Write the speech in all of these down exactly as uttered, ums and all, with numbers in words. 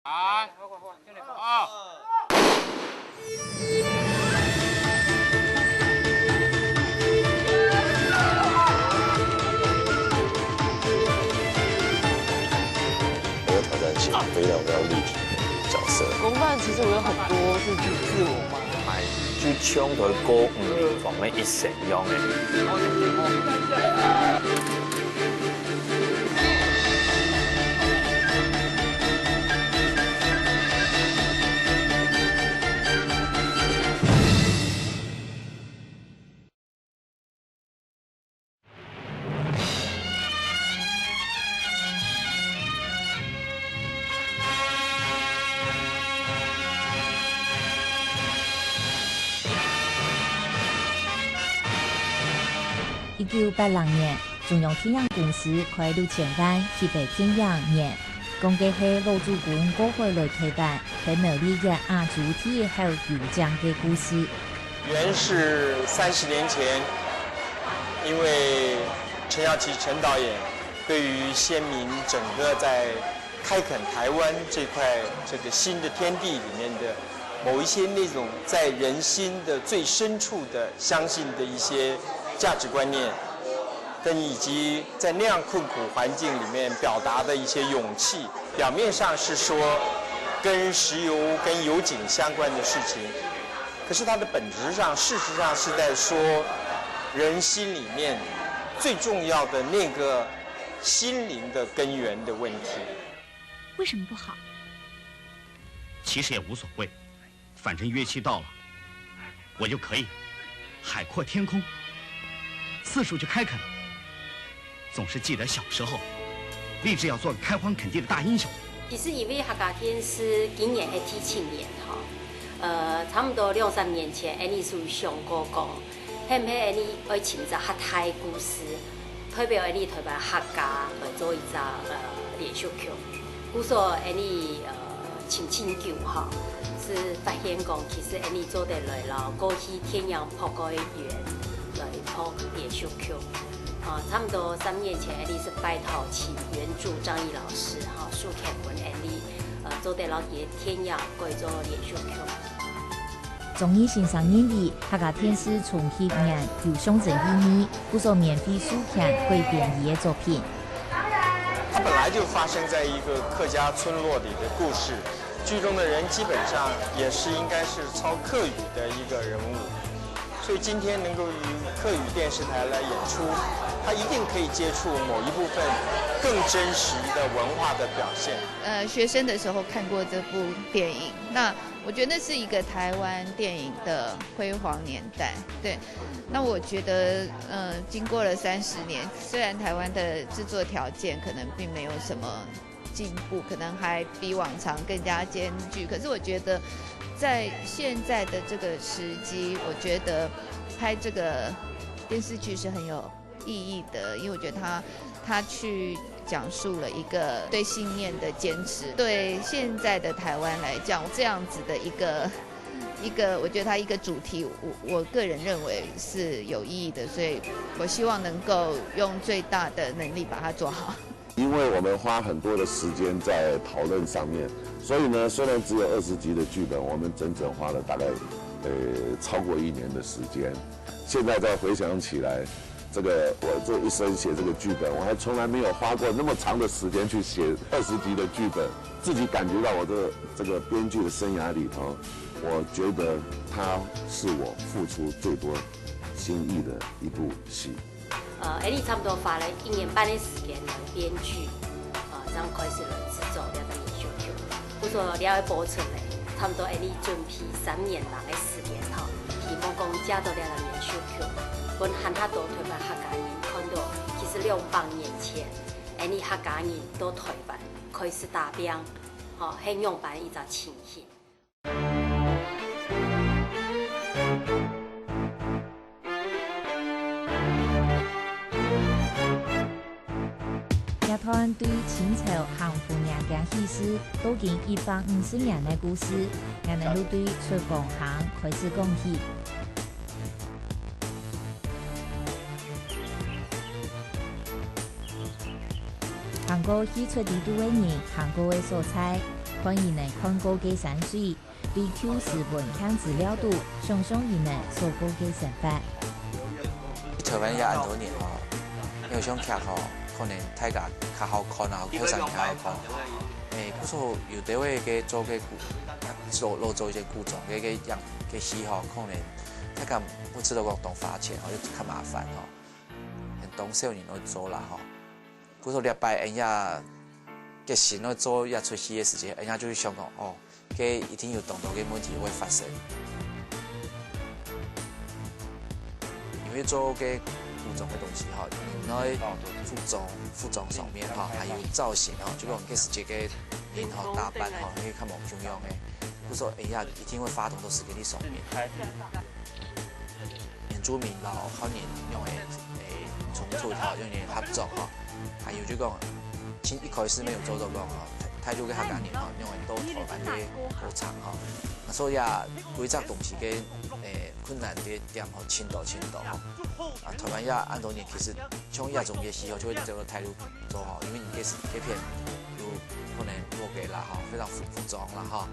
啊，啊。我挑战一些非常非常立体的角色。公办其实我有很多是自，自我嘛。哎，就搶到歌，嗯，放了一生一樣的。一九八六年，中央電影公司開六千萬翕个電影《緣》，講个係老祖公過海來臺灣，係苗栗縣亞洲第一口油井个故事。《緣》是三十年前，因為陳耀琪陳導演對於先民整個在開墾臺灣這塊這個新的天地裡面的某一些那種在人心的最深處的相信的一些價值觀念，跟以及在那樣困苦環境裡面表達的一些勇氣，表面上是說跟石油、跟油井相關的事情，可是它的本質上，事實上是在說人心裡面最重要的那個心靈的根源的問題。为什么不好？其实也无所谓，反正约期到了，我就可以海阔天空，四处去开垦。总是记得小时候，立志要做个开荒垦地的大英雄。其实因为客家电视今年係第七年吼，呃，差不多兩三年前，𠊎俚就想過講，係毋係𠊎俚愛尋隻較大个故事，代表𠊎俚臺灣客家來做一隻，呃，連續劇。故所𠊎俚，呃，尋真久吼，就發現講，其實𠊎俚做得來摎過去電影拍過个《緣》來拍連續劇。啊，差不多三年前，𠊎俚就拜託請原著張毅老師吼，授權分𠊎俚，呃，做得摎佢个電影改做連續劇。張毅先生認為，客家電視重翕《緣》有象徵意義，故所免費授權改編佢个作品。它本來就發生在一個客家村落裡的故事，劇中的人基本上也是應該是操客語的一個人物，所以今天能夠與客語電視台來演出，他一定可以接觸某一部分更真實的文化的表現。呃，學生的時候看過這部電影，那我覺得那是一個台灣電影的輝煌年代。對，那我覺得，呃，經過了三十年，雖然台灣的製作條件可能並沒有什麼進步，可能還比往常更加艱鉅。可是我覺得，在現在的這個時機，我覺得拍這個電視劇是很有意義的，因為我覺得他，他去講述了一個對信念的堅持，對現在的台灣來講，這樣子的一個，一個，我覺得他一個主題，我，我個人認為是有意義的，所以我希望能夠用最大的能力把它做好。因為我們花很多的時間在討論上面，所以呢，雖然只有二十集的劇本，我們整整花了大概，呃，超過一年的時間。現在再回想起來，這個，我這一生寫這個劇本，我還從來沒有花過那麼長的時間去寫二十集的劇本。自己感覺到我這個，這個編劇的生涯裡頭，我覺得它是我付出最多心意的一部戲。 呃，𠊎俚差不多花了一年半个時間來編劇，呃，正開始來製作這個連續劇。故所這個播出呢，差不多𠊎俚準備三年零个時間吼，希望講藉著這個連續劇，分還較多臺灣客家人看著，其實兩百年前，𠊎俚客家人到臺灣開始打拚，吼，係仰般一隻情形。 這段對清朝咸豐年間起事，到今一百五十年个故事，𠊎等就對出港行開始講起。行過去出地肚个人行過个所在，看人能看過个山水，V Q時分看資料肚，想像人能所過个生活。台灣也恁多年吼，因為像劇吼，可能大家較好看啊，後生較好看。誒，故所有兜位个做个古，做，做一些古裝个，个樣，个戲吼，可能大家毋知道講當花錢吼，又較麻煩吼，很多少人會做啦吼。 故所這擺𫣆也決心愛做這齣戲个時節，𫣆也就會想講，哦，該一定有當多个問題會發生。因為做个古裝个東西吼，你愛服裝、服裝上面吼，還有造型吼，就講該時節个人吼打扮吼，會較無共樣个。故所𫣆也一定會花當多時間在上面。 原住民摎漢人仰會，誒，衝突吼，仰會合作吼，還有就講，其實一開始沒有做到講吼，大，大陸个客家人吼，仰會到台灣个歌唱吼，啊，所以啊，規隻東西个，誒，困難个點吼，盡多盡多吼。啊，台灣也恁多年，其實像這種个戲吼，就會走到大陸 做吼，因為你該時，該片有可能落个啦吼，非常服，服裝啦吼，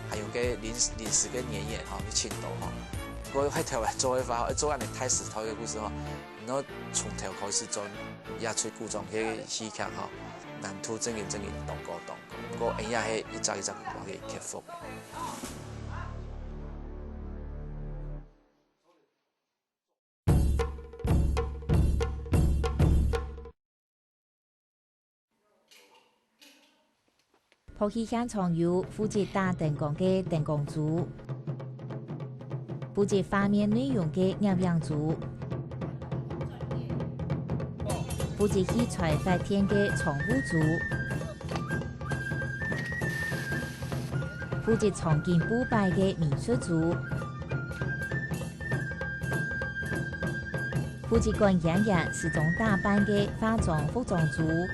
還有个臨時，臨時个演員吼，有盡多吼。不過在台灣做个話，做恁樣大時代个故事吼，你愛從頭開始做，這齣古裝个戲劇吼，難度真个真个當高當高。不過𫣆也係一隻一隻慢慢去克服个。 拍戲現場有負責打燈光个燈光組，負責畫面內容个攝影組，負責器材發電个倉務組，負責場景佈擺个美術組， 負責管演員時裝打扮个化妝服裝組，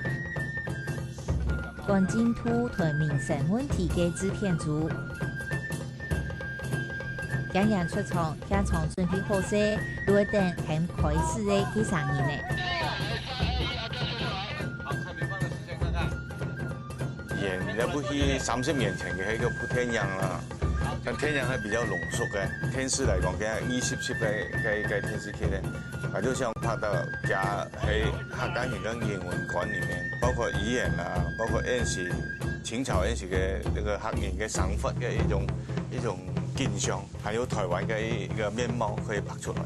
管進度同民生問題个製片組。演員出場，現場準備好勢，就會等喊開始个該聲音呢。演這部戲三十年前个該個部電影啦。 但電影係比較濃縮个，電視來講，佢係二十集个，个，个電視劇咧，𠊎就想拍到佢係客家人个人文觀裡面，包括語言啊，包括現時清朝現時个這個客人个生活个一種，一種景象，還有台灣个一，一個面貌可以拍出來。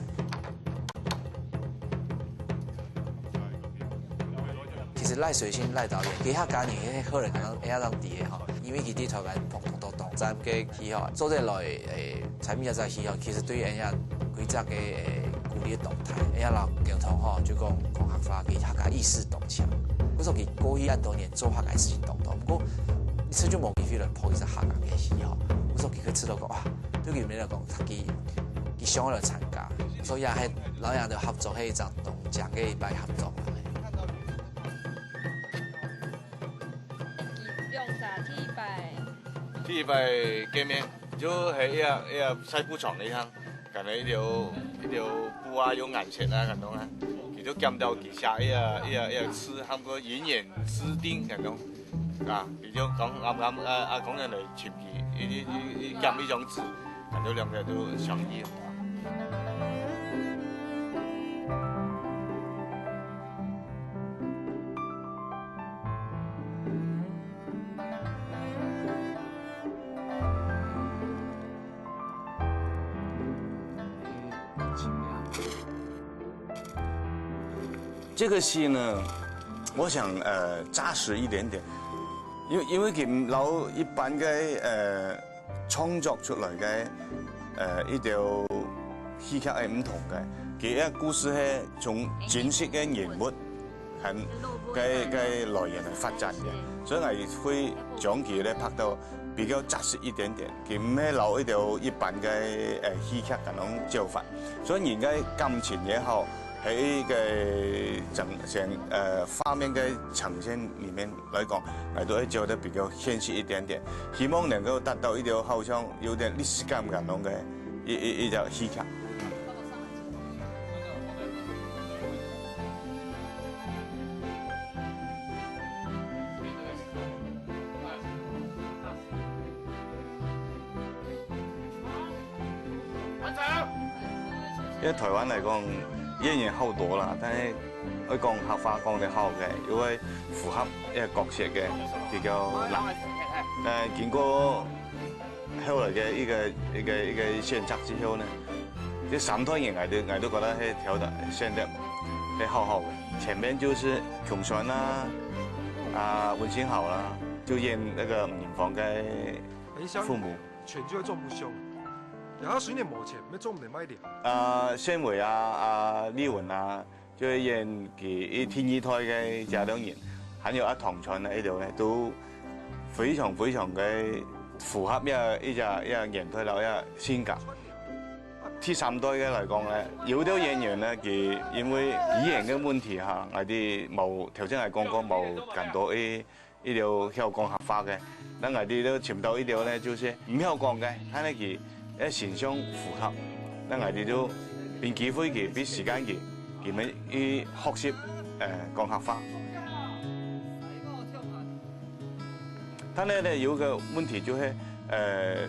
其實賴水信、賴導演，佢客家人，該客人可能會當知个吼，因為佢在台灣拍當多當讚个戲吼，做得來，誒，參與這隻戲吼，其實對𫣆這規隻个，誒，鼓勵个動態，𫣆這摎溝通吼，就講講客話，佢客家意識當強。故所佢過去恁多年做客家事情當多，不過一直就無機會來拍一隻客家个戲吼。故所佢會知道講，哇，對佢來講，佢，佢想要來參加，所以啊，係摎𫣆兜合作係一隻當正个一擺合作啦。 兩儕第一擺。第一擺見面，就係一個，一個曬布床个地方，感覺一條，一條布啊，有顏色啊，感覺啊，佢就感到佢寫一個，一個，一個字，喊做「雲眼之丁」，感覺啊，佢就講，啱啱啊，啊，講人來尋佢，一，一，一，一兼一張紙，感覺兩個都相依。 這個戲呢，我想，呃，紮實一點點，因為，因為佢摎一般个，呃，創作出來个，呃，一條戲劇係毋同个。佢个故事係從真實个人物，還，个，个來源來發展个，所以𠊎會將佢咧拍到 比較紮實一點點，佢毋係摎一條一般个，呃，戲劇該種走法。所以人个感情也好，係一個整，整，呃，畫面个呈現裡面來講，𠊎都會走得比較現實一點點，希望能夠達到一條好像有點歷史感該種个一，一，一條戲劇。因為台灣來講，演員好多啦，但係愛講客話講得好个，又愛符合一個角色个，比較難。但經過後來个一個，一個，一個選擇之後呢，這三代人𠊎都，𠊎都覺得係挑得選得係好好个。前面就是窮酸啦，啊，溫信豪啦，就演那個吳仁芳个父母。 錢就愛裝毋上，也係雖然無錢，也裝毋得買了。啊，宣偉啊，啊，麗雯啊，就係演佢一第二代个這兩人，還有啊，唐川啊，一條呢，都非常非常个符合這一隻，一隻年代摎這性格。第三代个來講呢，有兜演員呢，佢因為語言个問題哈，𠊎兜無，頭先𠊎講過無恁多个 一條曉講客話个，該𠊎兜就尋到一條呢，就係毋曉講个，但係佢个形象符合，該𠊎兜就分機會佢，分時間佢，佢等去學習，呃，講客話。但係呢，有一個問題就係，呃，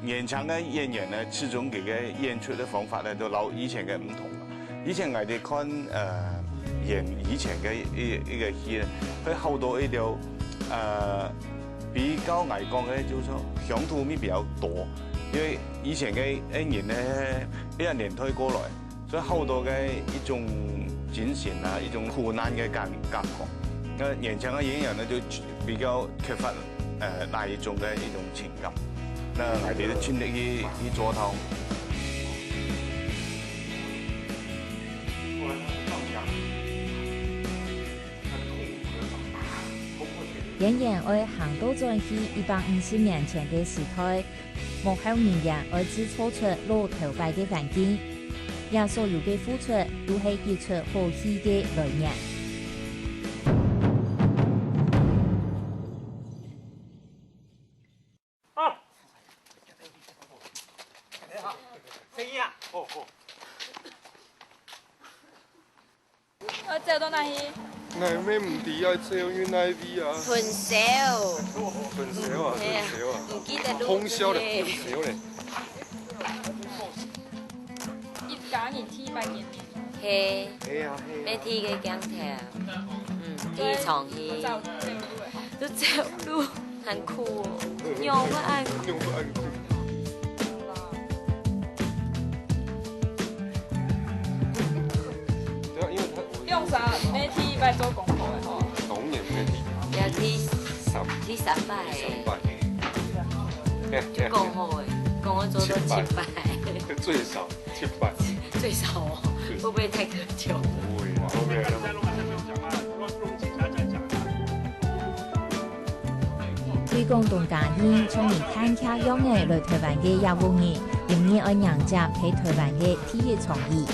年輕个演員呢，始終佢个演出个方法呢，都摎以前个毋同。以前𠊎兜看，呃，演以前个一，一個戲呢，會好多一條，呃，比較𠊎講个，就係說鄉土味比較多。因為以前个，个人呢，一個年代過來， 所以好多个一種精神啊，一種苦難个感，感覺。該年輕个演員呢，就比較缺乏，呃，那一種个一種情感。該𠊎兜就盡力去，去做到。演員愛行倒轉去一百五十年前个時代， 幕後人員愛製造出老頭擺个環境，這所有个付出都係一齣好戲个來源。啊！聲音啊！哦，哦。 愛走到哪去？𠊎乜毋知愛走去哪位啊。分手。分手啊，係啊，分手啊。毋記得路。通宵咧，嘿。分手咧。一家人第一擺見面。係。係啊，係啊。乜第一个鏡頭。嗯，第一場戲。走，走路欸。都走路。 恁苦哦，仰會恁苦。仰會恁苦。對啊，因為他，我用啥？每天一擺做功課的吼。當然每天。要第三，第三擺。第三擺。就講好欸，講好做到七擺。七擺。最少。 七擺。最少哦，最少。會不會太苛求？不會啦，OK啦。對廣東家人像你看劇樣仔來台灣个這屋人，今日愛迎接在台灣个第一場戲。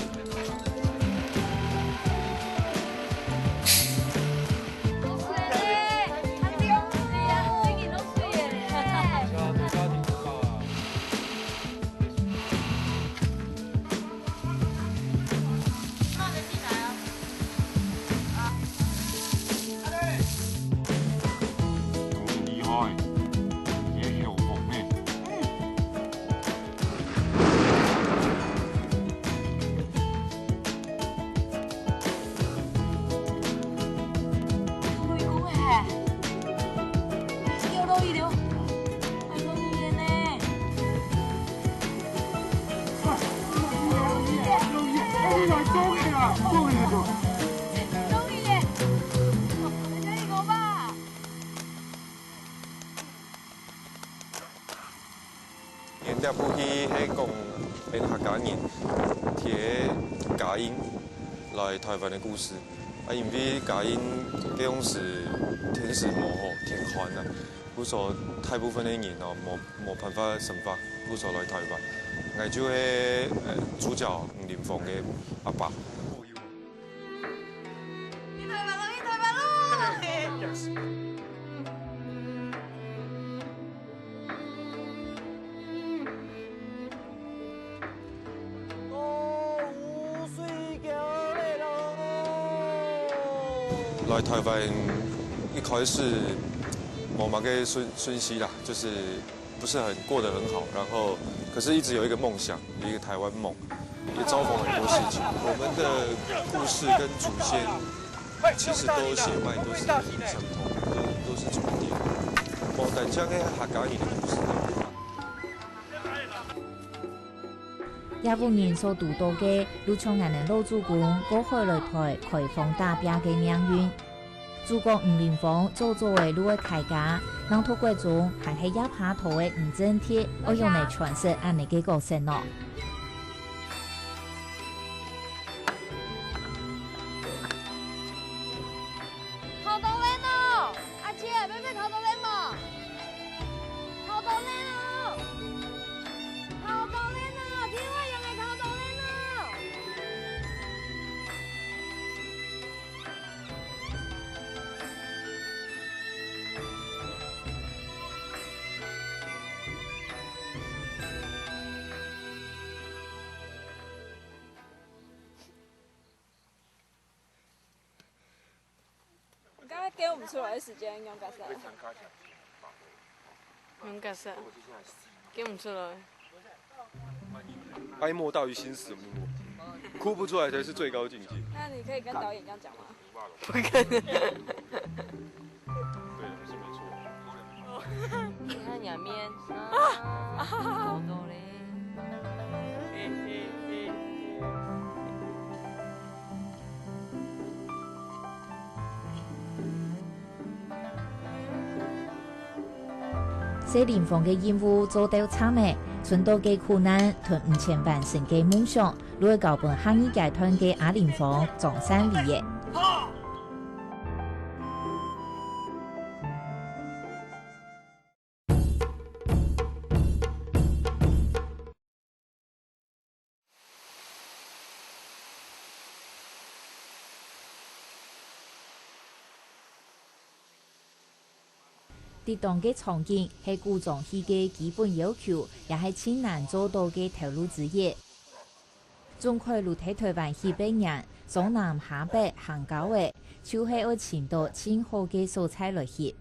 厲害，也有風呢。 演這部戲係講𠊎客家人在嘉義來台灣个故事。啊，因為嘉義該央時天時無好，天旱啊，故所大部分个人哦，無，無辦法生活，故所來台灣。𠊎就係，呃，主角吳林峰个阿爸。 去台灣囉，去台灣囉！來台灣一開始無麼个順，順序啦，就是不是很，過得很好，然後可是一直有一個夢想，有一個台灣夢。也遭逢很多事情。我们的故事跟祖先其实都血脉都是相通的，都都是重叠的。無單淨个客家人的故事。這屋人所堵到个，就像𠊎等老祖公過海來台開荒打拚个命運。 主角吳林峰早早仔就愛開家，難道國中還係一把刀个吳正鐵，愛仰般來詮釋恁呢个角色呢？頭dollar哦！阿姐，買買頭dollar無？頭dollar哦！頭dollar哦！聽話用个頭dollar哦！ 你剛才給我們出來的時間應該是？應該是。給我們出來。哀莫大於心死，有沒有聽過？哭不出來才是最高境界。那你可以跟導演這樣講嗎？不可能。對，是沒錯。你看兩面啊，好多嘞。細林峰个任務做到差仔，伸到个苦難同毋曾完成个夢想，就愛交分下二階段个阿林峰、張善偉仔。 適當个場景係古裝戲个基本要求，也係盡難做到个頭路之一。鍾凱就在臺灣翕个人，上南下北行郊仔，就係愛尋到盡好个所在來翕。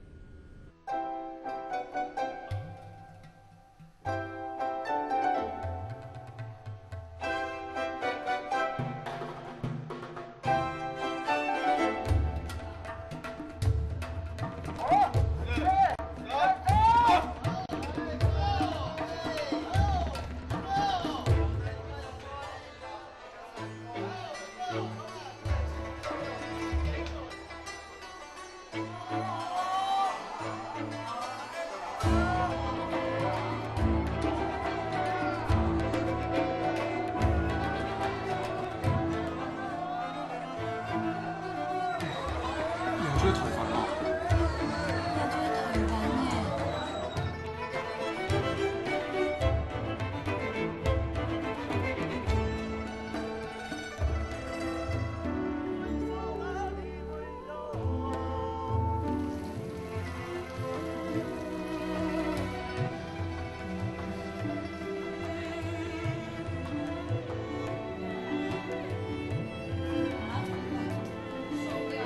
你還覺得台灣哦？你還覺得台灣欸？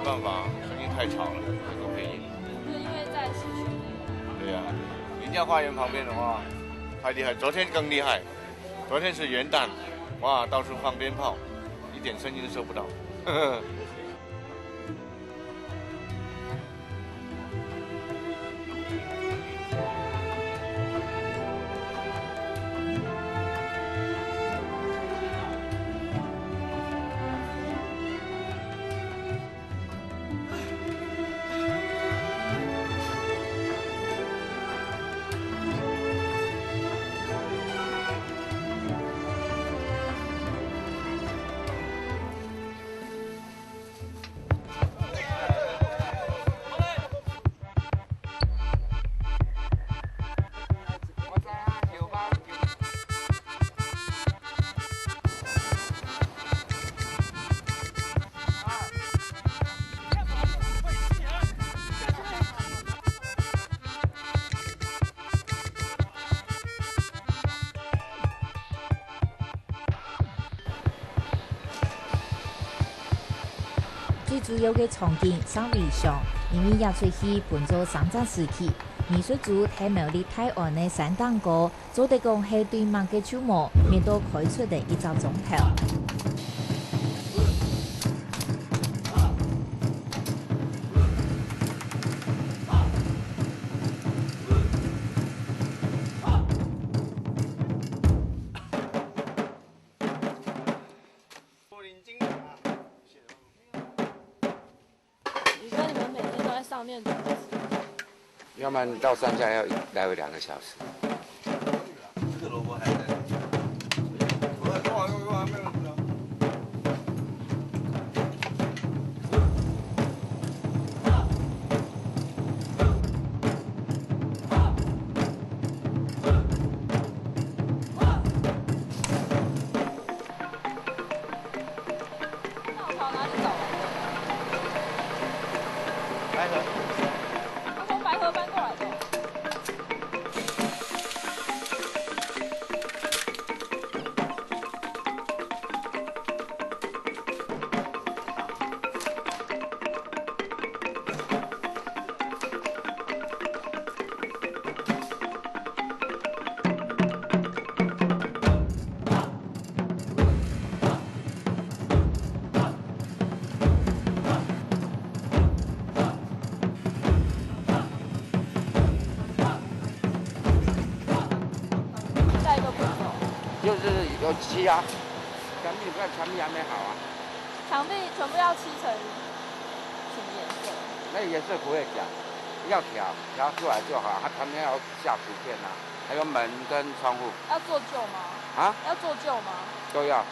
沒辦法，聲音太吵了，沒有配音。就因為在市區內。對呀，林家花園旁邊的話，太厲害，昨天更厲害。 昨天是元旦，哇，到處放鞭炮，一點聲音都收不到。 最主要个場景，上圍牆，因為這齣戲分做三隻時期，藝術組在苗栗大安个山頂高，做得講係對麼个就無，搣到開出个一隻鐘頭。 你说你们每天都在上面煮？要不然到山下要来回两个小时。这个萝卜还在。那我跑哪里找啊？白河。他从白河搬过来的。 下一个步骤。就是油漆啊，墙壁，你看墙壁还没好啊。墙壁全部要漆成什么颜色？那颜色不会讲，要调，调出来就好，它旁边要下图片啊，还有门跟窗户。要做旧吗？啊？要做旧吗？都要。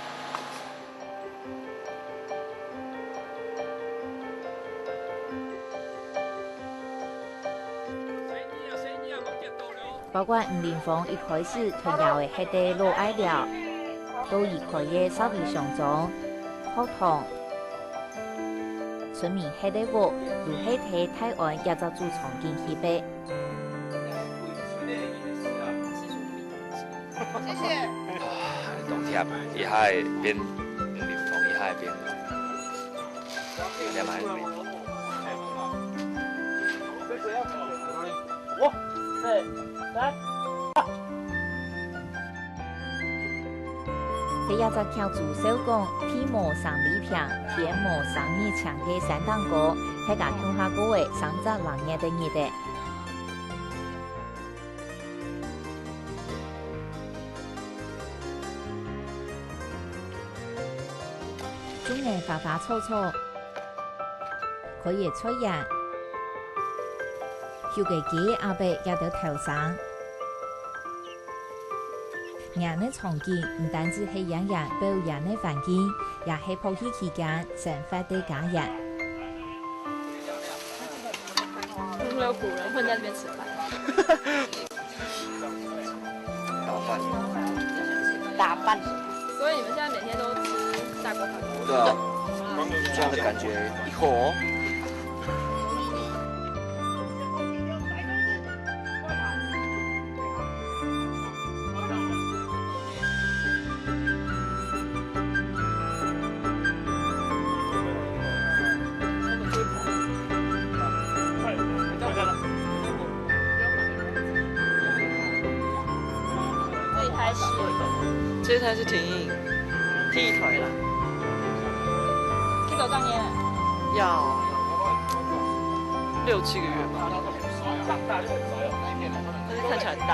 包括吳林峰一開始同佢个係个老愛寮，到佢開个燒味上莊、學堂，村民係个屋，都係在大安這隻主場景起个。謝謝。啊，當忝啊，一下會變吳林峰，一下會變 兩萬。五、四、三。在這隻劇組小講，地無生理病，天無生日晴个山頂高，大家共下過个三十零日个日仔。 種个花花草草，開个菜園，畜个雞鴨仔也都頭生。 𠊎个場景毋單止係演員表演个環境，也係拍戲期間生活个家園。有沒有古人混在這邊吃飯？打飯。打飯。所以你們現在每天都吃大鍋飯嗎？對啊，這樣的感覺以後哦。 这一台是，这一台是婷婷，第一台啦。几多张呢？要六七个月吧。但是看起来很大。